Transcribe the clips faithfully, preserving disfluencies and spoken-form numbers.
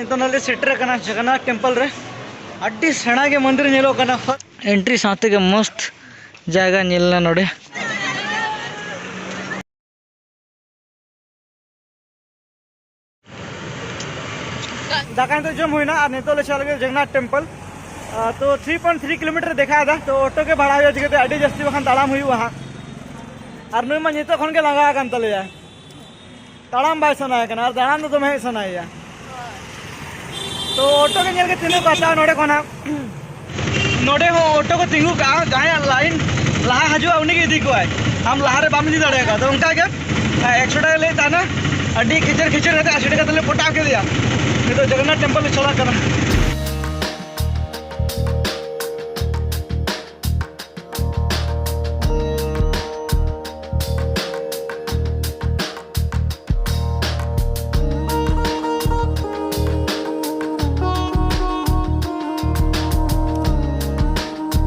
ᱱᱤᱛᱚᱜ ᱱᱚᱰᱮ ᱥᱮᱴᱮᱨ ᱟᱠᱟᱱᱟ ᱡᱚᱜᱚᱱᱱᱟᱛᱷ ᱴᱮᱢᱯᱚᱞ ᱨᱮ᱾ ᱟᱹᱰᱤ ᱥᱮᱬᱟ ᱜᱮ ᱢᱚᱱᱫᱤᱨ ᱧᱮᱞᱚᱜ ᱠᱟᱱᱟ᱾ ᱮᱱᱴᱨᱤ ᱥᱟᱶ ᱛᱮᱜᱮ ᱢᱚᱥᱛ ᱡᱟᱭᱜᱟ ᱧᱮᱞ ᱮᱱᱟ ᱱᱚᱰᱮ᱾ ᱫᱟᱠᱟ ᱱᱤᱛᱚᱜ ᱡᱚᱢ ᱦᱩᱭᱱᱟ ᱟᱨ ᱱᱤᱛᱚᱜ ᱞᱮ ᱪᱟᱞᱟᱜ ᱞᱟᱹᱜᱤᱫ ᱡᱚᱜᱚᱱᱱᱟᱛᱷ ᱴᱮᱢᱯᱚᱞ᱾ ᱛᱚ, ᱛᱷᱨᱤ ᱯᱚᱭᱮᱱᱴ ᱛᱷᱨᱤ ᱠᱤᱞᱳᱢᱤᱴᱟᱨ ᱫᱮᱠᱷᱟᱣ ᱮᱫᱟ᱾ ᱛᱚ, ᱚᱴᱳ ᱜᱮ ᱵᱷᱟᱲᱟ ᱦᱩᱭᱩᱜᱼᱟ, ᱪᱤᱠᱟᱹᱛᱮ ᱟᱹᱰᱤ ᱡᱟᱹᱥᱛᱤ ᱵᱟᱠᱷᱟᱱ ᱛᱟᱲᱟᱢ ᱦᱩᱭᱩᱜᱼᱟ ᱦᱟᱸᱜ᱾ ᱟᱨ ᱱᱩᱭ ᱢᱟ ᱱᱤᱛᱚᱜ ᱠᱷᱚᱱ ᱜᱮ ᱞᱟᱸᱜᱟ ᱟᱠᱟᱱ ᱛᱟᱞᱮᱭᱟ᱾ ᱛᱟᱲᱟᱢ ᱵᱟᱭ ᱥᱟᱱᱟᱭᱮ ᱠᱟᱱᱟ ᱟᱨ ᱫᱟᱬᱟᱱ ᱫᱚ ᱫᱚᱢᱮ ᱦᱮᱡ ᱥᱟᱱᱟᱭᱮᱭᱟ᱾ ᱛᱚ, ᱚᱴᱳ ᱜᱮ ᱧᱮᱞ ᱜᱮ ᱛᱤᱱᱟᱹᱜ ᱠᱚ ᱦᱟᱛᱟᱣᱟ ᱱᱚᱰᱮ ᱠᱷᱚᱱᱟᱜ᱾ ᱱᱚᱰᱮ ᱦᱚᱸ ᱚᱴᱳ ᱠᱚ ᱛᱤᱸᱜᱩ ᱠᱟᱜᱼᱟ, ᱡᱟᱦᱟᱸᱭᱟᱜ ᱞᱟᱭᱤᱱ ᱞᱟᱦᱟ ᱦᱤᱡᱩᱜᱼᱟ, ᱩᱱᱤ ᱜᱮ ᱤᱫᱤ ᱠᱚᱣᱟᱭ᱾ ᱟᱢ ᱞᱟᱦᱟ ᱨᱮ ᱵᱟᱢ ᱤᱫᱤ ᱫᱟᱲᱮᱭᱟᱜᱼᱟ᱾ ᱛᱚ, ᱚᱱᱠᱟ ᱜᱮ, ᱮᱠᱥᱚ ᱴᱟᱠᱟ ᱞᱟᱹᱭ ᱛᱟᱦᱮᱱᱟ, ᱟᱹᱰᱤ ᱠᱷᱤᱪᱟᱹᱨ ᱠᱷᱤᱪᱟᱹᱨ ᱠᱟᱛᱮ ᱟᱥᱤ ᱴᱟᱠᱟ ᱛᱮᱞᱮ ᱯᱚᱴᱟᱣ ᱠᱮᱫᱮᱭᱟ᱾ ᱱᱤᱛᱚᱜ ᱡᱚᱜᱚᱱᱱᱟᱛᱷ ᱴᱮᱢᱯᱚᱞ ᱞᱮ ᱪᱟᱞᱟᱜ ᱠᱟᱱᱟ᱾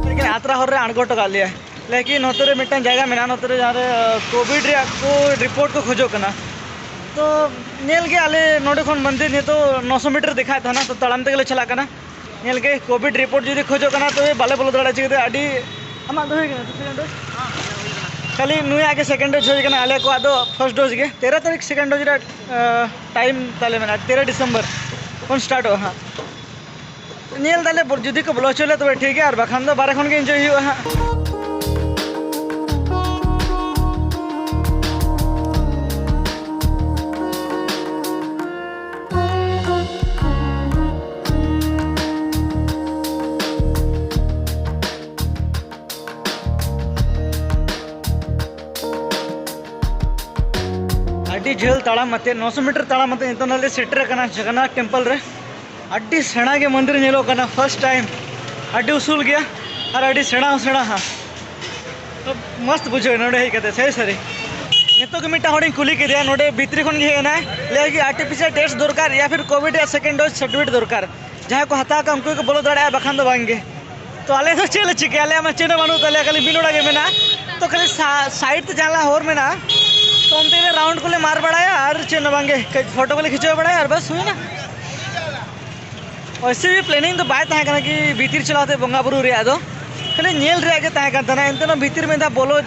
ᱞᱮᱠᱤᱱ ᱟᱛᱨᱟ ᱦᱚᱨ ᱨᱮ ᱟᱬᱜᱚ ᱦᱚᱴᱚ ᱠᱟᱜ ᱞᱮᱭᱟ᱾ ᱞᱮᱠᱤᱱ ᱱᱚᱛᱮ ᱨᱮ ᱢᱤᱫᱴᱟᱝ ᱡᱟᱭᱜᱟ ᱢᱮᱱᱟᱜᱼᱟ, ᱱᱚᱛᱮ ᱨᱮ ᱡᱟᱦᱟᱸ ᱨᱮ, ᱟᱸ, ᱠᱳᱵᱷᱤᱰ ᱨᱮᱭᱟᱜ ᱠᱚ ᱨᱤᱯᱳᱨᱴ ᱠᱚ ᱠᱷᱚᱡᱚᱜ ᱠᱟᱱᱟ᱾ ᱛᱚ, ᱧᱮᱞ ᱜᱮ, ᱟᱞᱮ ᱱᱚᱰᱮ ᱠᱷᱚᱱ ᱢᱚᱱᱫᱤᱨ ᱱᱤᱛᱚᱜ ᱱᱚᱥᱚ ᱢᱤᱴᱟᱨ ᱫᱮᱠᱷᱟᱣᱮᱫ ᱛᱟᱦᱮᱱᱟ, ᱛᱚ ᱛᱟᱲᱟᱢ ᱛᱮᱜᱮ ᱞᱮ ᱪᱟᱞᱟᱜ ᱠᱟᱱᱟ᱾ ᱧᱮᱞ ᱜᱮ, ᱠᱳᱵᱷᱤᱰ ᱨᱤᱯᱳᱨᱴ ᱡᱩᱫᱤ ᱠᱷᱚᱡᱚᱜ ᱠᱟᱱᱟ, ᱛᱚᱵᱮ ᱵᱟᱞᱮ ᱵᱚᱞᱚ ᱫᱟᱲᱮᱭᱟᱜᱼᱟ᱾ ᱪᱤᱠᱟᱹᱛᱮ ᱟᱹᱰᱤ, ᱟᱢᱟᱜ ᱫᱚ ᱦᱩᱭ ᱠᱟᱱᱟ ᱥᱮ ᱥᱮᱠᱮᱱᱰ ᱰᱳᱡᱽ? ᱠᱷᱟᱹᱞᱤ ᱱᱩᱭᱟᱜ ᱜᱮ ᱥᱮᱠᱮᱱᱰ ᱰᱳᱡᱽ ᱦᱩᱭ ᱠᱟᱱᱟ, ᱟᱞᱮ ᱠᱚᱣᱟᱜ ᱫᱚ ᱯᱷᱟᱨᱥᱴ ᱰᱳᱡᱽ ᱜᱮ᱾ ᱛᱮᱨᱚ ᱛᱟᱹᱨᱤᱠᱷ ᱥᱮᱠᱮᱱᱰ ᱰᱳᱡᱽ ᱨᱮᱭᱟᱜ, ᱟᱸ, ᱴᱟᱭᱤᱢ ᱛᱟᱞᱮ ᱢᱮᱱᱟᱜᱼᱟ, ᱛᱮᱨᱚ ᱰᱤᱥᱮᱢᱵᱚᱨ ᱠᱷᱚᱱ ᱥᱴᱟᱨᱴᱚᱜᱼᱟ ᱦᱟᱸᱜ᱾ ᱧᱮᱞ ᱫᱟᱞᱮ, ᱵᱚ-, ᱡᱩᱫᱤ ᱠᱚ ᱵᱚᱞᱚ ᱦᱚᱪᱚ ᱞᱮᱭᱟ, ᱛᱚᱵᱮ ᱴᱷᱤᱠ ᱜᱮᱭᱟ, ᱟᱨ ᱵᱟᱠᱷᱟᱱ ᱫᱚ ᱵᱟᱨᱦᱮ ᱠᱷᱚᱱ ᱜᱮ ᱮᱱᱡᱚᱭ ᱦᱩᱭᱩᱜᱼᱟ ᱦᱟᱸᱜ᱾ ᱟᱹᱰᱤ ᱡᱷᱟᱹᱞ ᱛᱟᱲᱟᱢ ᱟᱛᱮ, ᱱᱚᱥᱚ ᱢᱤᱴᱟᱨ ᱛᱟᱲᱟᱢ ᱟᱛᱮ ᱱᱤᱛᱚᱜ ᱱᱚᱰᱮ ᱞᱮ ᱥᱮᱴᱮᱨ ᱟᱠᱟᱱᱟ ᱡᱚᱜᱚᱱᱱᱟᱛᱷ ᱴᱮᱢᱯᱚᱞ ᱨᱮ᱾ ᱟᱹᱰᱤ ᱥᱮᱬᱟ ᱜᱮ ᱢᱚᱱᱫᱤᱨ ᱧᱮᱞᱚᱜ ᱠᱟᱱᱟ, ᱯᱷᱟᱥᱴ ᱴᱟᱭᱤᱢ᱾ ᱟᱹᱰᱤ ᱩᱥᱩᱞ ᱜᱮᱭᱟ ᱟᱨ ᱟᱹᱰᱤ ᱥᱮᱬᱟ ᱦᱚᱸ ᱥᱮᱬᱟ ᱦᱟᱸᱜ᱾ ᱛᱚ, ᱢᱚᱥᱛ ᱵᱩᱡᱷᱟᱹᱣ ᱮᱱᱟ ᱱᱚᱰᱮ ᱦᱮᱡ ᱠᱟᱛᱮ, ᱥᱟᱹᱨᱤ ᱥᱟᱹᱨᱤ᱾ ᱱᱤᱛᱚᱜ ᱜᱮ ᱢᱤᱫᱴᱟᱝ ᱦᱚᱲᱤᱧ ᱠᱩᱞᱤ ᱠᱮᱫᱮᱭᱟ, ᱱᱚᱰᱮ ᱵᱷᱤᱛᱨᱤ ᱠᱷᱚᱱ ᱜᱮ ᱦᱮᱡ ᱮᱱᱟᱭ, ᱞᱟᱹᱭ ᱠᱤ ᱟᱨᱴᱤᱯᱷᱤᱥᱤᱭᱟᱞ ᱴᱮᱥᱴ ᱫᱚᱨᱠᱟᱨ ᱭᱟ ᱯᱷᱤᱨ ᱠᱳᱵᱷᱤᱰ ᱨᱮᱭᱟᱜ ᱥᱮᱠᱮᱱᱰ ᱰᱳᱡᱽ ᱥᱟᱨᱴᱤᱯᱷᱤᱠᱮᱴ ᱫᱚᱨᱠᱟᱨ, ᱡᱟᱦᱟᱸᱭ ᱠᱚ ᱦᱟᱛᱟᱣ ᱠᱟᱜ ᱩᱱᱠᱩ ᱜᱮᱠᱚ ᱵᱚᱞᱚ ᱫᱟᱲᱮᱭᱟᱜᱼᱟ, ᱵᱟᱠᱷᱟᱱ ᱫᱚ ᱵᱟᱝ ᱜᱮ᱾ ᱛᱚ, ᱟᱞᱮ ᱫᱚ ᱪᱮᱫ ᱞᱮ ᱪᱤᱠᱟᱹᱭᱟ? ᱟᱞᱮᱭᱟᱜ ᱢᱟ ᱪᱮᱫ ᱦᱚᱸ ᱵᱟᱹᱱᱩᱜ ᱛᱟᱞᱮᱭᱟ, ᱠᱷᱟᱹᱞᱤ ᱢᱤᱫ ᱚᱲᱟᱜ ᱜᱮ ᱢᱮᱱᱟᱜᱼᱟ᱾ ᱛᱚ, ᱠᱷᱟᱹᱞᱤ ᱥᱟ-, ᱥᱟᱭᱤᱰ ᱛᱮ ᱡᱟᱦᱟᱸ ᱦᱚᱨ ᱢᱮᱱᱟᱜᱼᱟ, ᱛᱚ, ᱚᱱᱛᱮ ᱜᱮᱞᱮ ᱨᱟᱣᱩᱱᱰ ᱠᱚᱞᱮ ᱢᱟᱨ ᱵᱟᱲᱟᱭᱟ ᱟᱨ ᱪᱮᱫ ᱦᱚᱸ ᱵᱟᱝ ᱜᱮ, ᱠᱟᱹᱡ ᱯᱷᱳᱴᱳ ᱠᱚᱞᱮ ᱠᱷᱤᱪᱟᱹᱣ ᱵᱟᱲᱟᱭᱟ ᱟᱨ ᱵᱟᱥ, ᱦᱩᱭᱱᱟ᱾ ᱚᱭᱥᱮ ᱵᱤ ᱯᱞᱮᱱᱤᱝ ᱫᱚ ᱵᱟᱭ ᱛᱟᱦᱮᱸ ᱠᱟᱱᱟ ᱠᱤ ᱵᱷᱤᱛᱤᱨ ᱪᱟᱞᱟᱣ ᱛᱮ ᱵᱚᱸᱜᱟ ᱵᱩᱨᱩ ᱨᱮᱭᱟᱜ ᱫᱚ, ᱠᱷᱟᱹᱞᱤ ᱧᱮᱞ ᱨᱮᱭᱟᱜ ᱜᱮ ᱛᱟᱦᱮᱸ ᱠᱟᱱ ᱛᱟᱦᱮᱱᱟ᱾ ᱮᱱᱛᱮ ᱨᱮᱦᱚᱸ ᱵᱷᱤᱛᱤᱨ ᱢᱤᱫ ᱫᱷᱟᱣ ᱵᱚᱞᱚ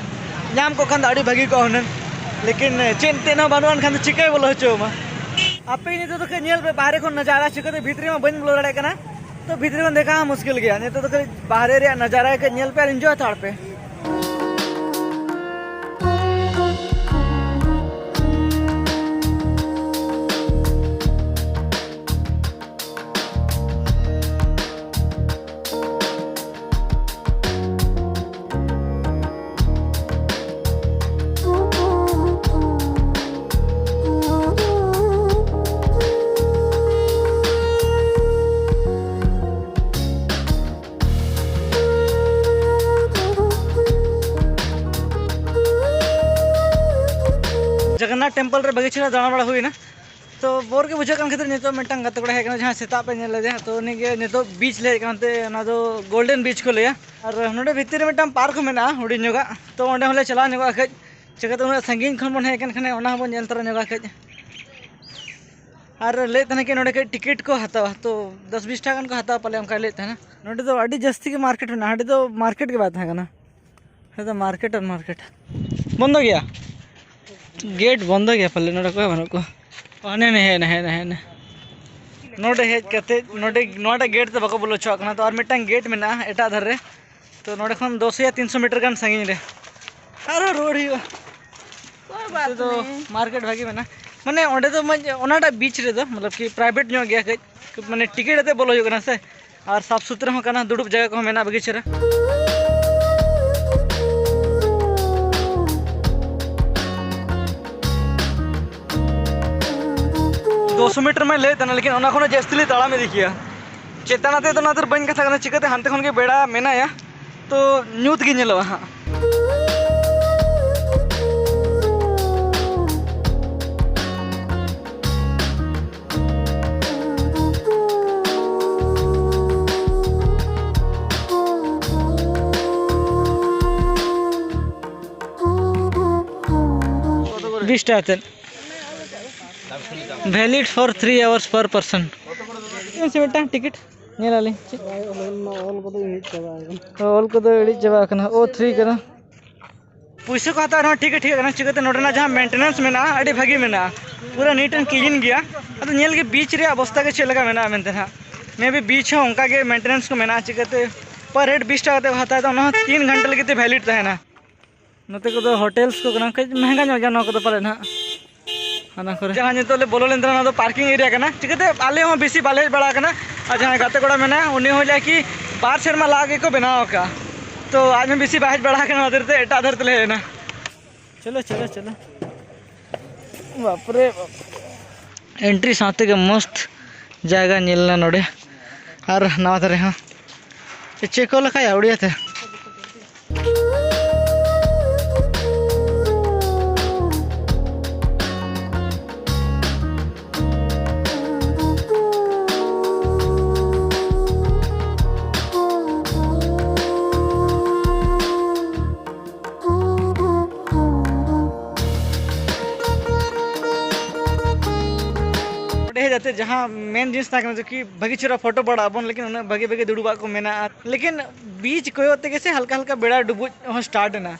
ᱧᱟᱢ ᱠᱚᱜ ᱠᱷᱟᱱ ᱫᱚ ᱟᱹᱰᱤ ᱵᱷᱟᱹᱜᱤ ᱠᱚᱜᱼᱟ ᱦᱩᱱᱟᱹᱝ, ᱞᱮᱠᱤᱱ ᱪᱮᱫ ᱛᱮᱫ ᱦᱚᱸ ᱵᱟᱹᱱᱩᱜ ᱟᱱ ᱠᱷᱟᱱ ᱫᱚ ᱪᱤᱠᱟᱹᱭ ᱵᱚᱞᱚ ᱦᱚᱪᱚ ᱟᱢᱟ? ᱟᱯᱮ ᱱᱤᱛᱚᱜ ᱫᱚ ᱠᱟᱹᱡ ᱧᱮᱞ ᱯᱮ ᱵᱟᱦᱨᱮ ᱠᱷᱚᱱ ᱱᱟᱡᱟᱨᱟ, ᱪᱤᱠᱟᱹᱛᱮ ᱵᱷᱤᱛᱨᱤ ᱢᱟ ᱵᱟᱹᱧ ᱵᱚᱞᱚ ᱫᱟᱲᱮᱭᱟᱜ ᱠᱟᱱᱟ, ᱛᱚ ᱵᱷᱤᱛᱨᱤ ᱠᱷᱚᱱ ᱫᱮᱠᱷᱟᱣ ᱦᱚᱸ ᱢᱩᱥᱠᱤᱞ ᱜᱮᱭᱟ᱾ ᱱᱤᱛᱚᱜ ᱫᱚ ᱠᱟᱹᱡ ᱵᱟᱦᱨᱮ ᱨᱮᱭᱟᱜ ᱱᱟᱡᱟᱨᱟ ᱠᱟᱹᱡ ᱧᱮᱞ ᱯᱮ ᱟᱨ ᱤᱱᱡᱚᱭ ᱦᱟᱛᱟᱲ ᱯᱮ᱾ ᱡᱚᱜᱚᱱᱱᱟᱛᱷ ᱴᱮᱢᱯᱚᱞ ᱨᱮ ᱵᱷᱟᱹᱜᱤ ᱪᱮᱦᱨᱟ ᱫᱟᱬᱟ ᱵᱟᱲᱟ ᱦᱩᱭᱱᱟ᱾ ᱛᱚ ᱵᱳᱨ ᱜᱮ ᱵᱩᱡᱷᱟᱹᱜ ᱠᱟᱱ ᱠᱷᱟᱹᱛᱤᱨ ᱱᱤᱛᱚᱜ ᱢᱤᱫᱴᱟᱝ ᱜᱟᱛᱮ ᱠᱚᱲᱟ ᱦᱮᱡ ᱠᱟᱱᱟ, ᱡᱟᱦᱟᱸ ᱥᱮᱛᱟᱜ ᱯᱮ ᱧᱮᱞ ᱞᱮᱫᱮᱭᱟ, ᱛᱚ ᱩᱱᱤ ᱜᱮ ᱱᱤᱛᱚᱜ ᱵᱤᱪ ᱞᱮ ᱦᱮᱡ ᱠᱟᱱᱛᱮ, ᱚᱱᱟ ᱫᱚ ᱜᱳᱞᱰᱮᱱ ᱵᱤᱪ ᱠᱚ ᱞᱟᱹᱭᱟ᱾ ᱟᱨ ᱱᱚᱰᱮ ᱵᱷᱤᱛᱤᱨ ᱨᱮ ᱢᱤᱫᱴᱟᱝ ᱯᱟᱨᱠ ᱦᱚᱸ ᱢᱮᱱᱟᱜᱼᱟ ᱦᱩᱰᱤᱧ ᱧᱚᱜᱟᱜ, ᱛᱚ ᱚᱸᱰᱮ ᱦᱚᱸᱞᱮ ᱪᱟᱞᱟᱣ ᱧᱚᱜᱚᱜᱼᱟ ᱠᱟᱹᱡ᱾ ᱪᱤᱠᱟᱹᱛᱮ ᱩᱱᱟᱹᱜ ᱥᱟᱺᱜᱤᱧ ᱠᱷᱚᱱ ᱵᱚᱱ ᱦᱮᱡ ᱟᱠᱟᱱ ᱠᱷᱟᱱ ᱚᱱᱟ ᱦᱚᱸᱵᱚᱱ ᱧᱮᱞ ᱛᱚᱨᱟ ᱧᱚᱜᱟ ᱠᱟᱹᱡ᱾ ᱟᱨ ᱞᱟᱹᱭᱮᱫ ᱛᱟᱦᱮᱱᱟ ᱠᱤ ᱱᱚᱰᱮ ᱠᱟᱹᱡ ᱴᱤᱠᱤᱴ ᱠᱚ ᱦᱟᱛᱟᱣᱟ, ᱛᱚ ᱫᱚᱥ ᱵᱤᱥ ᱴᱟᱠᱟ ᱜᱟᱱ ᱠᱚ ᱦᱟᱛᱟᱣᱟ ᱯᱟᱞᱮ, ᱚᱱᱠᱟᱭ ᱞᱟᱹᱭᱮᱫ ᱛᱟᱦᱮᱱᱟ᱾ ᱱᱚᱰᱮ ᱫᱚ ᱟᱹᱰᱤ ᱡᱟᱹᱥᱛᱤ ᱜᱮ ᱢᱟᱨᱠᱮᱴ ᱢᱮᱱᱟᱜᱼᱟ, ᱦᱟᱸᱰᱮ ᱫᱚ ᱢᱟᱨᱠᱮᱴ ᱜᱮ ᱵᱟᱭ ᱛᱟᱦᱮᱸ ᱠᱟᱱᱟ, ᱦᱟᱸᱰᱮ ᱫᱚ ᱢᱟᱨᱠᱮᱴ ᱟᱨ ᱢᱟᱨᱠᱮᱴ᱾ ᱵᱚᱱᱫᱚ ᱜᱮᱭᱟ, ᱜᱮᱴ ᱵᱚᱱᱫᱚ ᱜᱮᱭᱟ ᱯᱟᱞᱮ, ᱱᱚᱰᱮ ᱚᱠᱚᱭ ᱦᱚᱸ ᱵᱟᱹᱱᱩᱜ ᱠᱚᱣᱟ᱾ ᱚ, ᱦᱟᱱᱮ ᱦᱟᱱᱮ ᱦᱮᱡ ᱮᱱᱟ, ᱦᱮᱡ ᱮᱱᱟ, ᱦᱮᱡ ᱮᱱᱟ᱾ ᱱᱚᱰᱮ ᱦᱮᱡ ᱠᱟᱛᱮ ᱱᱚᱰᱮ ᱱᱚᱣᱟᱴᱟᱜ ᱜᱮᱴ ᱛᱮ ᱵᱟᱠᱚ ᱵᱚᱞᱚ ᱦᱚᱪᱚᱣᱟᱜ ᱠᱟᱱᱟ, ᱛᱚ ᱟᱨ ᱢᱤᱫᱴᱟᱝ ᱜᱮᱴ ᱢᱮᱱᱟᱜᱼᱟ ᱮᱴᱟᱜ ᱫᱷᱟᱨᱮ ᱨᱮ᱾ ᱛᱚ ᱱᱚᱰᱮ ᱠᱷᱚᱱ ᱫᱚᱥ ᱭᱟ ᱛᱤᱱᱥᱚ ᱢᱤᱴᱟᱨ ᱜᱟᱱ ᱥᱟᱺᱜᱤᱧ ᱨᱮ ᱟᱨᱦᱚᱸ ᱨᱩᱣᱟᱹᱲ ᱦᱩᱭᱩᱜᱼᱟ᱾ ᱱᱚᱛᱮ ᱫᱚ ᱢᱟᱨᱠᱮᱴ ᱵᱷᱟᱜᱮ ᱢᱮᱱᱟᱜᱼᱟ, ᱢᱟᱱᱮ ᱚᱸᱰᱮ ᱫᱚ ᱢᱟᱱᱮ ᱚᱱᱟᱴᱟᱜ ᱵᱤᱪ ᱨᱮᱫᱚ ᱢᱚᱛᱞᱚᱵ ᱠᱤ ᱯᱨᱟᱭᱵᱷᱮᱴ ᱧᱚᱜ ᱜᱮᱭᱟ ᱠᱟᱹᱡ, ᱢᱟᱱᱮ ᱴᱤᱠᱤᱴ ᱟᱛᱮ ᱵᱚᱞᱚ ᱦᱩᱭᱩᱜ ᱠᱟᱱᱟ ᱥᱮ᱾ ᱟᱨ ᱥᱟᱯᱷ ᱥᱩᱛᱨᱟᱹ ᱦᱚᱸ ᱠᱟᱱᱟ, ᱫᱩᱲᱩᱵ ᱡᱟᱭᱜᱟ ᱠᱚᱦᱚᱸ ᱢᱮᱱᱟᱜᱼᱟ ᱵᱷᱟᱹᱜᱤ ᱪᱮᱦᱨᱟ᱾ ᱫᱩᱥᱚ ᱢᱤᱴᱟᱨ ᱢᱟᱭ ᱞᱟᱹᱭᱮᱫ ᱛᱟᱦᱮᱱᱟ, ᱞᱮᱠᱤᱱ ᱚᱱᱟ ᱠᱷᱚᱱᱟᱜ ᱡᱟᱹᱥᱛᱤ ᱞᱮ ᱛᱟᱲᱟᱢ ᱤᱫᱤ ᱠᱮᱭᱟ᱾ ᱪᱮᱛᱟᱱ ᱟᱛᱮ ᱫᱚ ᱚᱱᱟ ᱫᱚ ᱵᱟᱹᱧ ᱠᱟᱛᱷᱟ ᱠᱟᱱᱟ, ᱪᱤᱠᱟᱹᱛᱮ ᱦᱟᱱᱛᱮ ᱠᱷᱚᱱ ᱜᱮ ᱵᱮᱲᱟ ᱢᱮᱱᱟᱭᱟ, ᱛᱚ ᱧᱩᱛ ᱜᱮ ᱧᱮᱞᱚᱜᱼᱟ ᱦᱟᱸᱜ᱾ ᱵᱤᱥ ᱴᱟᱠᱟ ᱠᱟᱛᱮᱫ᱾ Valid for three hours per person. ᱥᱮ ᱢᱤᱫᱴᱟᱝ ᱴᱤᱠᱤᱴ ᱧᱮᱞ ᱟᱹᱞᱤᱧ᱾ ᱪᱮᱫ? ᱚᱞ ᱠᱚᱫᱚ ᱤᱲᱤᱡ ᱪᱟᱵᱟ ᱟᱠᱟᱱᱟ᱾ ᱚ, ᱚᱞ ᱠᱚᱫᱚ ᱤᱲᱤᱡ ᱪᱟᱵᱟ ᱟᱠᱟᱱᱟ᱾ ᱳ ᱛᱷᱨᱤ ᱠᱟᱱᱟ᱾ ᱯᱩᱭᱥᱟᱹ ᱠᱚ ᱦᱟᱛᱟᱣ ᱨᱮᱦᱚᱸ ᱴᱷᱤᱠ ᱜᱮ ᱴᱷᱤᱠ ᱠᱟᱱᱟ, ᱪᱤᱠᱟᱹᱛᱮ ᱱᱚᱰᱮᱱᱟᱜ ᱡᱟᱦᱟᱸ ᱢᱮᱱᱴᱮᱱᱮᱱᱥ ᱢᱮᱱᱟᱜᱼᱟ, ᱟᱹᱰᱤ ᱵᱷᱟᱹᱜᱤ ᱢᱮᱱᱟᱜᱼᱟ, ᱯᱩᱨᱟᱹ ᱱᱤᱴ ᱮᱱᱰ ᱠᱞᱤᱱ ᱜᱮᱭᱟ᱾ ᱟᱫᱚ ᱧᱮᱞ ᱜᱮ ᱵᱤᱪ ᱨᱮᱭᱟᱜ ᱚᱵᱚᱥᱛᱟ ᱜᱮ ᱪᱮᱫ ᱞᱮᱠᱟ ᱢᱮᱱᱟᱜᱼᱟ ᱢᱮᱱᱛᱮ ᱦᱟᱸᱜ᱾ ᱢᱮ ᱵᱤ ᱵᱤᱪ ᱦᱚᱸ ᱚᱱᱠᱟ ᱜᱮ ᱢᱮᱱᱴᱮᱱᱮᱱᱥ ᱠᱚ ᱢᱮᱱᱟᱜᱼᱟ, ᱪᱤᱠᱟᱹᱛᱮ ᱯᱟᱨ ᱦᱮᱰ ᱵᱤᱥ ᱴᱟᱠᱟ ᱠᱟᱛᱮ ᱠᱚ ᱦᱟᱛᱟᱣ ᱮᱫᱟ, ᱚᱱᱟ ᱦᱚᱸ ᱛᱤᱱ ᱜᱷᱚᱱᱴᱟ ᱞᱟᱹᱜᱤᱫ ᱛᱮ ᱵᱷᱮᱞᱤᱰ ᱛᱟᱦᱮᱱᱟ᱾ ᱱᱚᱛᱮ ᱠᱚᱫᱚ ᱦᱳᱴᱮᱞᱥ ᱠᱚ ᱠᱟᱱᱟ, ᱠᱟᱹᱡ ᱢᱮᱦᱮᱝᱜᱟ ᱧᱚᱜ ᱜᱮᱭᱟ ᱱᱚᱣᱟ ᱠᱚᱫᱚ ᱯᱟᱞᱮᱫ ᱦᱟᱸᱜ᱾ ᱦᱟᱱᱟ ᱠᱚᱨᱮ ᱡᱟᱦᱟᱸ ᱱᱤᱛᱚᱜ ᱞᱮ ᱵᱚᱞᱚ ᱞᱮᱱ ᱛᱟᱦᱮᱱᱟ, ᱚᱱᱟ ᱫᱚ ᱯᱟᱨᱠᱤᱝ ᱮᱨᱤᱭᱟ ᱠᱟᱱᱟ᱾ ᱪᱤᱠᱟᱹᱛᱮ ᱟᱞᱮ ᱦᱚᱸ ᱵᱮᱥᱤ ᱵᱟᱞᱮ ᱦᱮᱡ ᱵᱟᱲᱟ ᱟᱠᱟᱱᱟ᱾ ᱟᱨ ᱡᱟᱦᱟᱸᱭ ᱜᱟᱛᱮ ᱠᱚᱲᱟ ᱢᱮᱱᱟᱭᱟ, ᱩᱱᱤ ᱦᱚᱸ ᱞᱟᱹᱭᱟ ᱠᱤ ᱵᱟᱨ ᱥᱮᱨᱢᱟ ᱞᱟᱦᱟ ᱜᱮᱠᱚ ᱵᱮᱱᱟᱣ ᱟᱠᱟᱫᱼᱟ, ᱛᱚ ᱟᱡ ᱦᱚᱸ ᱵᱮᱥᱤ ᱵᱟᱭ ᱦᱮᱡ ᱵᱟᱲᱟ ᱟᱠᱟᱱᱟ, ᱚᱱᱟ ᱠᱷᱟᱹᱛᱤᱨ ᱛᱮ ᱮᱴᱟᱜ ᱫᱷᱟᱨᱮ ᱛᱮᱞᱮ ᱦᱮᱡ ᱮᱱᱟ᱾ ᱪᱚᱞᱚ, ᱪᱚᱞᱚ, ᱪᱚᱞᱚ᱾ ᱵᱟᱯᱨᱮ ᱵᱟᱯ᱾ ᱮᱱᱴᱨᱤ ᱥᱟᱶᱛᱮ ᱜᱮ ᱢᱚᱥᱛ ᱡᱟᱭᱜᱟ ᱧᱮᱞ ᱮᱱᱟ ᱱᱚᱰᱮ᱾ ᱟᱨ ᱱᱟᱣᱟ ᱫᱷᱟᱨᱮ ᱦᱚᱸ ᱪᱮᱫ ᱠᱚ ᱞᱮᱠᱟᱭᱟ ᱩᱲᱤᱭᱟ ᱛᱮ? ᱚᱸᱰᱮ ᱦᱮᱡ ᱠᱟᱛᱮ ᱡᱟᱦᱟᱸ ᱢᱮᱱ ᱡᱤᱱᱤᱥ ᱛᱟᱦᱮᱸ ᱠᱟᱱᱟ, ᱡᱮ ᱠᱤ ᱵᱷᱟᱹᱜᱤ ᱪᱮᱦᱨᱟ ᱯᱷᱳᱴᱳ ᱵᱟᱲᱟᱜ ᱟᱵᱚᱱ, ᱞᱮᱠᱤᱱ ᱩᱱᱟᱹᱜ ᱵᱷᱟᱹᱜᱤ ᱵᱷᱟᱹᱜᱤ ᱫᱩᱲᱩᱵᱟᱜ ᱠᱚ ᱢᱮᱱᱟᱜᱼᱟ, ᱞᱮᱠᱤᱱ ᱵᱤᱪ ᱠᱚᱭᱚᱜ ᱛᱮᱜᱮ ᱥᱮ ᱦᱟᱞᱠᱟ ᱦᱟᱞᱠᱟ ᱵᱮᱲᱟ ᱰᱩᱵᱩᱡ ᱦᱚᱸ ᱥᱴᱟᱨᱴ ᱮᱱᱟ᱾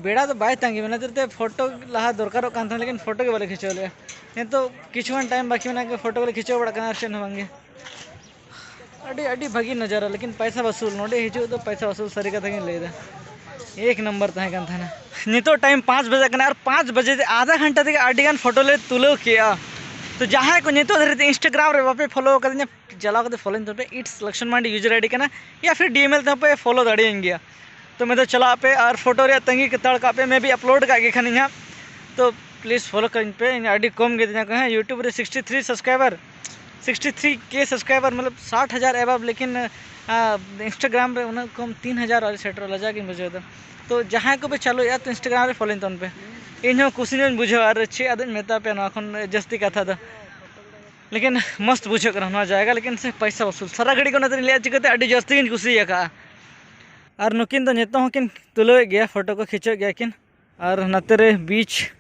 ᱵᱮᱲᱟ ᱫᱚ ᱵᱟᱭ ᱛᱟᱸᱜᱤ ᱢᱮᱱᱟ, ᱛᱮ ᱯᱷᱳᱴᱳ ᱞᱟᱦᱟ ᱫᱚᱨᱠᱟᱨᱚᱜ ᱠᱟᱱ ᱛᱟᱦᱮᱸᱱᱟ, ᱞᱮᱠᱤᱱ ᱯᱷᱳᱴᱳ ᱜᱮ ᱵᱟᱞᱮ ᱠᱷᱤᱪᱟᱹᱣ ᱞᱮᱫᱼᱟ᱾ ᱱᱤᱛᱚᱜ ᱠᱤᱪᱷᱩᱜᱟᱱ ᱴᱟᱭᱤᱢ ᱵᱟᱹᱠᱤ ᱢᱮᱱᱟᱜ ᱜᱮ, ᱯᱷᱳᱴᱳ ᱜᱮᱞᱮ ᱠᱷᱤᱪᱟᱹᱣ ᱵᱟᱲᱟᱜ ᱠᱟᱱᱟ, ᱟᱨ ᱪᱮᱫ ᱦᱚᱸ ᱵᱟᱝᱜᱮ᱾ ᱟᱹᱰᱤ, ᱟᱹᱰᱤ ᱵᱷᱟᱹᱜᱤ ᱱᱟᱡᱟᱨᱟ, ᱞᱮᱠᱤᱱ ᱯᱟᱭᱥᱟ ᱵᱟᱹᱥᱩᱞ᱾ ᱱᱚᱰᱮ ᱦᱤᱡᱩᱜ ᱫᱚ ᱯᱟᱭᱥᱟ ᱵᱟᱹᱥᱩᱞ, ᱥᱟᱹᱨᱤ ᱠᱟᱛᱷᱟ ᱜᱤᱧ ᱞᱟᱹᱭᱫᱟ᱾ ᱮᱠ ᱱᱟᱢᱵᱟᱨ ᱛᱟᱦᱮᱸ ᱠᱟᱱ ᱛᱟᱦᱮᱱᱟ᱾ ᱱᱤᱛᱚᱜ ᱴᱟᱭᱤᱢ ᱯᱟᱸᱪ ᱵᱟᱡᱟᱜ ᱠᱟᱱᱟ, ᱟᱨ ᱯᱟᱸᱪ ᱵᱟᱡᱮ ᱛᱮ ᱟᱫᱷᱟ ᱜᱷᱚᱱᱴᱟ ᱛᱮᱜᱮ ᱟᱹᱰᱤ ᱜᱟᱱ ᱯᱷᱳᱴᱳ ᱞᱮ ᱛᱩᱞᱟᱹᱣ ᱠᱮᱜᱼᱟ᱾ ᱛᱚ ᱡᱟᱦᱟᱸᱭ ᱠᱚ ᱱᱤᱛᱚᱜ ᱫᱷᱟᱹᱨᱤᱡ ᱛᱮ ᱤᱱᱥᱴᱟᱜᱨᱟᱢ ᱨᱮ ᱵᱟᱯᱮ ᱯᱷᱳᱞᱳ ᱟᱠᱟᱫᱤᱧᱟ, ᱪᱟᱞᱟᱣ ᱠᱟᱛᱮ ᱯᱷᱳᱞᱳᱧ ᱛᱟᱯᱮ, ᱤᱴᱥ ᱞᱚᱠᱥᱚᱱ ᱢᱟᱱᱰᱤ ᱭᱩᱡᱟᱨ ᱟᱭᱰᱤ ᱠᱟᱱᱟ, ᱭᱟ ᱯᱷᱤᱨ ᱰᱤ ᱮᱢ ᱮᱞ ᱛᱮᱦᱚᱸ ᱯᱮ ᱯᱷᱳᱞᱳ ᱫᱟᱲᱮᱭᱟᱹᱧ ᱜᱮᱭᱟ᱾ ᱛᱚ ᱢᱮᱱᱫᱚ ᱪᱟᱞᱟᱜ ᱯᱮ ᱟᱨ ᱯᱷᱳᱴᱳ ᱨᱮᱭᱟᱜ ᱛᱟᱺᱜᱤ ᱠᱟᱛᱟᱲ ᱠᱟᱜ ᱯᱮ, ᱢᱮ ᱵᱤ ᱟᱯᱞᱳᱰ ᱠᱟᱜ ᱜᱮ ᱠᱷᱟᱱᱤᱧ ᱦᱟᱸᱜ᱾ ᱛᱚ ᱯᱞᱤᱡᱽ ᱯᱷᱳᱞᱳ ᱠᱟᱹᱧ ᱯᱮ, ᱤᱧ ᱟᱹᱰᱤ ᱠᱚᱢ ᱜᱮ ᱛᱤᱧᱟ ᱠᱚ, ᱦᱮᱸ, ᱭᱩᱴᱩᱵᱽ ᱨᱮ sixty three subscriber, sixty three ᱠᱮ ᱥᱟᱵᱥᱠᱨᱟᱭᱵᱟᱨ, ᱢᱚᱛᱞᱚᱵ ᱥᱟᱴ ᱦᱟᱡᱟᱨ ᱮᱵᱟᱵᱽ, ᱞᱮᱠᱤᱱ ᱟᱸ, ᱤᱱᱥᱴᱟᱜᱨᱟᱢ ᱨᱮ ᱩᱱᱟᱹᱜ ᱠᱚᱢ ᱛᱤᱱ ᱦᱟᱡᱟᱨ ᱟᱹᱣᱨᱤ ᱥᱮᱴᱮᱨᱚᱜ, ᱞᱟᱡᱟᱣ ᱜᱤᱧ ᱵᱩᱡᱷᱟᱹᱣ ᱮᱫᱟ᱾ ᱛᱚ ᱡᱟᱦᱟᱸᱭ ᱠᱚᱯᱮ ᱪᱟᱹᱞᱩᱭᱮᱫᱼᱟ, ᱛᱚ ᱤᱱᱥᱴᱟᱜᱨᱟᱢ ᱨᱮ ᱯᱷᱳᱞᱳᱧ ᱛᱟᱵᱚᱱ ᱯᱮ, ᱤᱧ ᱦᱚᱸ ᱠᱩᱥᱤ ᱧᱚᱜ ᱤᱧ ᱵᱩᱡᱷᱟᱹᱣᱟ᱾ ᱟᱨ ᱪᱮᱫ ᱟᱫᱚᱧ ᱢᱮᱛᱟ ᱯᱮᱭᱟ ᱱᱚᱣᱟ ᱠᱷᱚᱱ ᱡᱟᱹᱥᱛᱤ ᱠᱟᱛᱷᱟ ᱫᱚ, ᱞᱮᱠᱤᱱ ᱢᱚᱥᱛ ᱵᱩᱡᱷᱟᱹᱜ ᱠᱟᱱᱟ ᱱᱚᱣᱟ ᱡᱟᱭᱜᱟ, ᱞᱮᱠᱤᱱ ᱥᱮ ᱯᱚᱭᱥᱟ ᱵᱟᱹᱥᱩᱞ᱾ ᱥᱟᱨᱟ ᱜᱷᱟᱹᱲᱤ ᱠᱚ ᱚᱱᱟᱛᱮᱧ ᱞᱟᱹᱭᱟ, ᱪᱤᱠᱟᱹᱛᱮ ᱟᱹᱰᱤ ᱡᱟᱹᱥᱛᱤ ᱜᱤᱧ ᱠᱩᱥᱤᱭᱟᱠᱟᱜᱼᱟ᱾ ᱟᱨ ᱱᱩᱠᱤᱱ ᱫᱚ ᱱᱤᱛᱚᱜ ᱦᱚᱸᱠᱤᱱ ᱛᱩᱞᱟᱹᱣᱮᱫ ᱜᱮᱭᱟ, ᱯᱷᱳᱴᱳ ᱠᱚ ᱠᱷᱤᱪᱟᱹᱣᱮᱫ ᱜᱮᱭᱟ ᱠᱤᱱ᱾ ᱟᱨ ᱱᱚᱛᱮ ᱨᱮ ᱵᱤᱪ,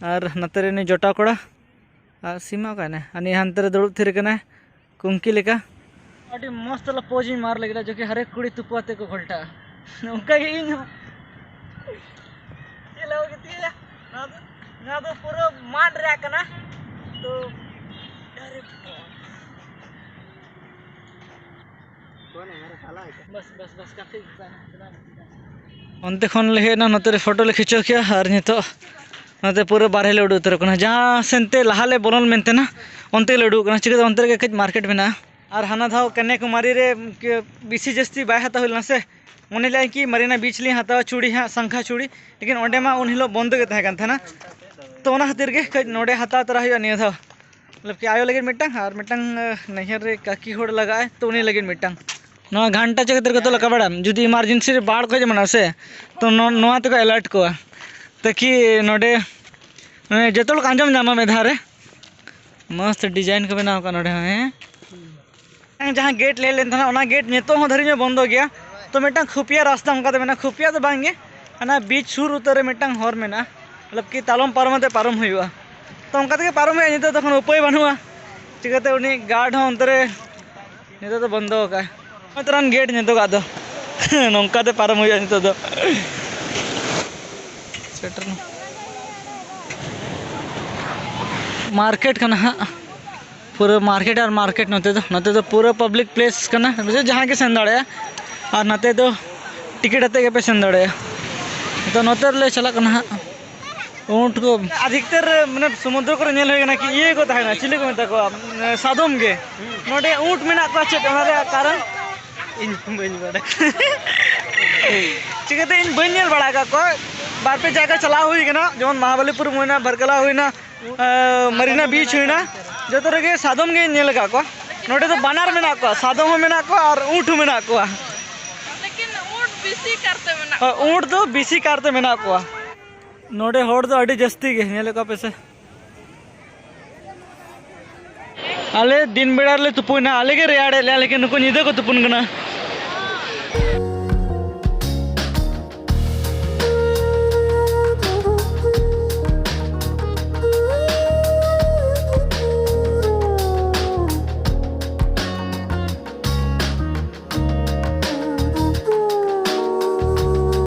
ᱟᱨ ᱱᱚᱛᱮ ᱨᱮ ᱩᱱᱤ ᱡᱚᱴᱟᱣ ᱠᱚᱲᱟ, ᱟᱨ ᱥᱤᱢᱟ ᱚᱠᱟᱭᱱᱟᱭ? ᱦᱟᱹᱱᱤ ᱦᱟᱱᱛᱮ ᱨᱮ ᱫᱩᱲᱩᱵ ᱛᱷᱤᱨ ᱠᱟᱱᱟᱭ᱾ ᱠᱩᱝᱠᱤ ᱞᱮᱠᱟ᱾ ᱟᱹᱰᱤ ᱢᱚᱡᱽ ᱛᱮᱞᱮ ᱯᱳᱡᱽ ᱤᱧ ᱢᱟᱨ ᱞᱟᱹᱜᱤᱫ, ᱡᱚᱠᱤ ᱦᱟᱨᱮᱠ ᱠᱩᱲᱤ ᱛᱩᱯᱩ ᱟᱛᱮ ᱠᱚ ᱜᱷᱚᱞᱴᱟᱜᱼᱟ᱾ ᱚᱱᱠᱟ ᱜᱮ ᱤᱧ ᱦᱚᱸ᱾ ᱪᱮᱫ ᱞᱮᱠᱟ ᱠᱚ ᱜᱟᱛᱮᱜᱼᱟ? ᱱᱚᱣᱟ ᱫᱚ, ᱱᱚᱣᱟ ᱫᱚ ᱯᱩᱨᱟᱹ ᱢᱟᱴᱷ ᱨᱮᱭᱟᱜ ᱠᱟᱱᱟ᱾ ᱛᱚ, ᱟᱨᱮ ᱵᱟᱯ᱾ ᱵᱟᱥ, ᱵᱟᱥ, ᱵᱟᱥ, ᱠᱟᱯᱷᱤ ᱚᱱᱛᱮ ᱠᱷᱚᱱ ᱞᱮ ᱦᱮᱡ ᱮᱱᱟ, ᱱᱚᱛᱮ ᱨᱮ ᱯᱷᱳᱴᱳ ᱞᱮ ᱠᱷᱤᱪᱟᱹᱣ ᱠᱮᱜᱼᱟ ᱟᱨ ᱱᱤᱛᱚᱜ ᱱᱚᱛᱮ ᱯᱩᱨᱟᱹ ᱵᱟᱨᱦᱮ ᱞᱮ ᱩᱰᱩᱠ ᱩᱛᱟᱹᱨᱚᱜ ᱠᱟᱱᱟ᱾ ᱡᱟᱦᱟᱸ ᱥᱮᱱ ᱛᱮ ᱞᱟᱦᱟ ᱞᱮ ᱵᱚᱞᱚᱱ ᱢᱮᱱᱛᱮ ᱱᱟ, ᱚᱱᱛᱮ ᱞᱮ ᱩᱰᱩᱠ ᱠᱟᱱᱟ᱾ ᱪᱤᱠᱟᱹᱛᱮ ᱚᱱᱛᱮ ᱨᱮᱜᱮ ᱠᱟᱹᱡ ᱢᱟᱨᱠᱮᱴ ᱢᱮᱱᱟᱜᱼᱟ᱾ ᱟᱨ ᱦᱟᱱᱟ ᱫᱷᱟᱣ ᱠᱟᱱᱱᱟᱠᱩᱢᱟᱨᱤ ᱨᱮ ᱠᱤ-, ᱵᱮᱥᱤ ᱡᱟᱹᱥᱛᱤ ᱵᱟᱭ ᱦᱟᱛᱟᱣ ᱦᱩᱭ ᱞᱮᱱᱟ ᱥᱮ, ᱢᱚᱱᱮ ᱞᱮᱫᱼᱟᱹᱧ ᱠᱤ ᱢᱟᱨᱤᱱᱟ ᱵᱤᱪ ᱞᱤᱧ ᱦᱟᱛᱟᱣᱟ ᱪᱩᱲᱤ ᱦᱟᱸᱜ, ᱥᱟᱝᱠᱷᱟ ᱪᱩᱲᱤ, ᱞᱮᱠᱤᱱ ᱚᱸᱰᱮ ᱢᱟ ᱩᱱ ᱦᱤᱞᱳᱜ ᱵᱚᱱᱫᱚ ᱜᱮ ᱛᱟᱦᱮᱸ ᱠᱟᱱ ᱛᱟᱦᱮᱱᱟ᱾ ᱛᱚ ᱚᱱᱟ ᱠᱷᱟᱹᱛᱤᱨ ᱜᱮ ᱠᱟᱹᱡ ᱱᱚᱰᱮ ᱦᱟᱛᱟᱣ ᱛᱚᱨᱟ ᱦᱩᱭᱩᱜᱼᱟ ᱱᱤᱭᱟᱹ ᱫᱷᱟᱣ᱾ ᱢᱚᱛᱞᱚᱵ ᱠᱤ ᱟᱭᱳ ᱞᱟᱹᱜᱤᱫ ᱢᱤᱫᱴᱟᱝ ᱟᱨ ᱢᱤᱫᱴᱟᱝ, ᱟᱸ, ᱱᱟᱹᱭᱦᱟᱹᱨ ᱨᱮ ᱠᱟᱹᱠᱤ ᱦᱚᱲ ᱞᱟᱜᱟᱜᱼᱟᱭ, ᱛᱚ ᱩᱱᱤ ᱞᱟᱹᱜᱤᱫ ᱢᱤᱫᱴᱟᱝ᱾ ᱱᱚᱣᱟ ᱜᱷᱟᱱᱴᱟ ᱪᱮᱫ ᱠᱷᱟᱹᱛᱤᱨ ᱠᱚ ᱛᱚᱞ ᱟᱠᱟᱫ ᱵᱟᱲᱟᱭᱟᱢ? ᱡᱩᱫᱤ emergency ᱨᱮ ᱵᱟᱲ ᱠᱚ ᱦᱮᱡ ᱮᱢᱟᱱᱟ ᱥᱮ, ᱛᱚ ᱱᱚ-, ᱱᱚᱣᱟ ᱛᱮᱠᱚ alert ᱠᱚᱣᱟ, ᱛᱟᱠᱤ ᱱᱚᱰᱮ, ᱢᱟᱱᱮ, ᱡᱚᱛᱚ ᱦᱚᱲ ᱠᱚ ᱟᱸᱡᱚᱢ ᱧᱟᱢᱟ ᱢᱤᱫ ᱫᱷᱟᱣ ᱨᱮ᱾ ᱢᱚᱥᱛ design ᱠᱚ ᱵᱮᱱᱟᱣ ᱟᱠᱟᱫ ᱱᱚᱰᱮ ᱦᱚᱸ, ᱦᱮᱸ᱾ ᱡᱟᱦᱟᱸ ᱜᱮᱴ ᱞᱟᱹᱭ ᱞᱮᱱ ᱛᱟᱦᱮᱱᱟ, ᱚᱱᱟ ᱜᱮᱴ ᱱᱤᱛᱚᱜ ᱦᱚᱸ ᱫᱷᱟᱹᱨᱤᱡ ᱦᱚᱸ ᱵᱚᱱᱫᱚ ᱜᱮᱭᱟ᱾ ᱛᱚ ᱢᱤᱫᱴᱟᱝ ᱠᱷᱩᱯᱤᱭᱟ ᱨᱟᱥᱛᱟ ᱚᱱᱠᱟ ᱫᱚ ᱢᱮᱱᱟᱜᱼᱟ, ᱠᱷᱩᱯᱤᱭᱟ ᱫᱚ ᱵᱟᱝ ᱜᱮ, ᱦᱟᱱᱟ ᱵᱤᱪ ᱥᱩᱨ ᱩᱛᱟᱹᱨ ᱨᱮ ᱢᱤᱫᱴᱟᱝ ᱦᱚᱨ ᱢᱮᱱᱟᱜᱼᱟ, ᱢᱚᱛᱞᱚᱵ ᱠᱤ ᱛᱟᱞᱚᱢ ᱯᱟᱨᱚᱢ ᱟᱛᱮ ᱯᱟᱨᱚᱢ ᱦᱩᱭᱩᱜᱼᱟ᱾ ᱛᱚ ᱚᱱᱠᱟ ᱛᱮᱜᱮ ᱯᱟᱨᱚᱢ ᱦᱩᱭᱩᱜᱼᱟ, ᱱᱤᱛᱚᱜ ᱫᱚ ᱠᱳᱱᱳ ᱩᱯᱟᱹᱭ ᱵᱟᱹᱱᱩᱜᱼᱟ᱾ ᱪᱤᱠᱟᱹᱛᱮ ᱩᱱᱤ ᱜᱟᱨᱰ ᱦᱚᱸ ᱚᱱᱛᱮ ᱨᱮ ᱱᱤᱛᱚᱜ ᱫᱚ ᱵᱚᱱᱫᱚ ᱟᱠᱟᱫᱼᱟ᱾ ᱱᱚᱜᱼᱚᱭ ᱛᱚᱨᱟᱱ ᱜᱮᱴ ᱱᱤᱛᱚᱜᱟᱜ ᱫᱚ ᱱᱚᱝᱠᱟ ᱛᱮ ᱯᱟᱨᱚᱢ ᱦᱩᱭᱩᱜᱼᱟ ᱱᱤᱛᱚᱜ ᱫᱚ᱾ ᱥᱮᱴᱮᱨ ᱮᱱᱟ᱾ ᱢᱟᱨᱠᱮᱴ ᱠᱟᱱᱟ ᱦᱟᱸᱜ, ᱯᱩᱨᱟᱹ ᱢᱟᱨᱠᱮᱴ ᱟᱨ ᱢᱟᱨᱠᱮᱴ ᱱᱚᱛᱮ ᱫᱚ, ᱱᱚᱛᱮ ᱫᱚ ᱯᱩᱨᱟᱹ ᱯᱟᱵᱽᱞᱤᱠ ᱯᱞᱮᱥ ᱠᱟᱱᱟ, ᱵᱩᱡᱷᱟᱹᱣ, ᱡᱟᱦᱟᱸᱭ ᱜᱮ ᱥᱮᱱ ᱫᱟᱲᱮᱭᱟᱜᱼᱟ᱾ ᱟᱨ ᱱᱚᱛᱮ ᱫᱚ ᱴᱤᱠᱤᱴ ᱟᱛᱮ ᱜᱮᱯᱮ ᱥᱮᱱ ᱫᱟᱲᱮᱭᱟᱜᱼᱟ᱾ ᱛᱚ ᱱᱚᱛᱮ ᱨᱮᱞᱮ ᱪᱟᱞᱟᱜ ᱠᱟᱱᱟ ᱦᱟᱸᱜ᱾ ᱩᱸᱴ ᱠᱚ ᱟᱫᱷᱤᱠᱛᱟᱨ ᱢᱟᱱᱮ ᱥᱚᱢᱩᱫᱨᱚ ᱠᱚᱨᱮ ᱧᱮᱞ ᱦᱩᱭ ᱠᱟᱱᱟ ᱠᱤ ᱤᱭᱟᱹ ᱠᱚ ᱛᱟᱦᱮᱱᱟ, ᱪᱤᱞᱤ ᱠᱚ ᱢᱮᱛᱟ ᱠᱚᱣᱟ, ᱩᱸ, ᱥᱟᱫᱚᱢ ᱜᱮ᱾ ᱱᱚᱰᱮ ᱩᱸᱴ ᱢᱮᱱᱟᱜ ᱠᱚᱣᱟ, ᱪᱮᱫ ᱚᱱᱟ ᱨᱮᱭᱟᱜ ᱠᱟᱨᱚᱱ? ᱤᱧ ᱦᱚᱸ ᱵᱟᱹᱧ ᱵᱟᱲᱟᱭᱟ᱾ ᱪᱤᱠᱟᱹᱛᱮ ᱤᱧ ᱵᱟᱹᱧ ᱧᱮᱞ ᱵᱟᱲᱟ ᱟᱠᱟᱫ ᱠᱚᱣᱟ᱾ ᱵᱟᱨ ᱯᱮ ᱡᱟᱭᱜᱟ ᱪᱟᱞᱟᱣ ᱦᱩᱭ ᱠᱟᱱᱟ, ᱡᱮᱢᱚᱱ ᱢᱟᱦᱟᱵᱟᱞᱤᱯᱩᱨ ᱦᱩᱭᱱᱟ, ᱵᱟᱨᱠᱟᱞᱟ ᱦᱩᱭᱱᱟ, ᱟᱸ, ᱢᱟᱨᱤᱱᱟ ᱵᱤᱪ ᱦᱩᱭᱱᱟ, ᱡᱚᱛᱚ ᱨᱮᱜᱮ ᱥᱟᱫᱚᱢ ᱜᱮᱧ ᱧᱮᱞ ᱟᱠᱟᱫ ᱠᱚᱣᱟ᱾ ᱱᱚᱰᱮ ᱫᱚ ᱵᱟᱱᱟᱨ ᱢᱮᱱᱟᱜ ᱠᱚᱣᱟ, ᱥᱟᱫᱚᱢ ᱦᱚᱸ ᱢᱮᱱᱟᱜ ᱠᱚᱣᱟ ᱟᱨ ᱩᱸᱴ ᱦᱚᱸ ᱢᱮᱱᱟᱜ ᱠᱚᱣᱟ᱾ ᱞᱮᱠᱤᱱ ᱩᱸᱴ ᱵᱮᱥᱤ ᱠᱟᱨᱛᱮ ᱢᱮᱱᱟᱜ ᱦᱳᱭ, ᱠᱚᱣᱟ᱾ ᱩᱸᱴ ᱫᱚ ᱵᱮᱥᱤ ᱠᱟᱨᱛᱮ ᱢᱮᱱᱟᱜ ᱠᱚᱣᱟ᱾ ᱱᱚᱰᱮ ᱦᱚᱲ ᱫᱚ ᱟᱹᱰᱤ ᱡᱟᱹᱥᱛᱤ ᱜᱮ, ᱧᱮᱞᱮᱫ ᱠᱚᱣᱟ ᱯᱮ ᱥᱮ᱾ ᱟᱞᱮ ᱫᱤᱱ ᱵᱮᱲᱟ ᱨᱮᱞᱮ ᱛᱩᱯᱩᱭᱱᱟ, ᱟᱞᱮ ᱜᱮ ᱨᱮᱭᱟᱲᱮᱫ ᱞᱮᱭᱟ, ᱞᱮᱠᱤᱱ ᱱᱩᱠᱩ ᱧᱤᱫᱟᱹ ᱠᱚ ᱛᱩᱯᱩᱱ ᱠᱟᱱᱟ᱾